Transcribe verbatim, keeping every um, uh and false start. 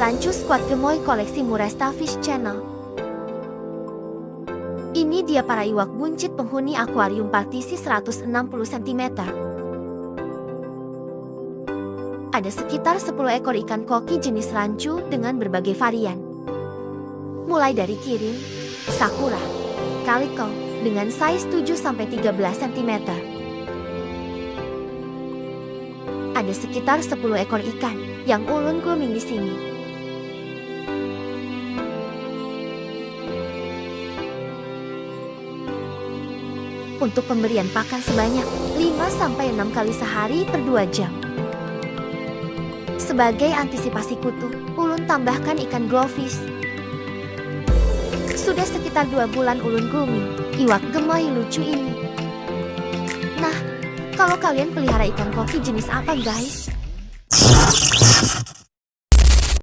Rancu Squad Gemoy Koleksi Muresta Fish Channel. Ini dia para iwak buncit penghuni akuarium partisi seratus enam puluh sentimeter. Ada sekitar sepuluh ekor ikan koki jenis rancu dengan berbagai varian. Mulai dari kirin, sakura, kaliko, dengan size tujuh sampai tiga belas sentimeter. Ada sekitar sepuluh ekor ikan yang ulun grooming di sini. Untuk pemberian pakan sebanyak lima sampai enam kali sehari per dua jam. Sebagai antisipasi kutu, ulun tambahkan ikan glowfish. Sudah sekitar dua bulan ulun grooming iwak gemoy lucu ini. Nah, kalau kalian pelihara ikan koki jenis apa, guys?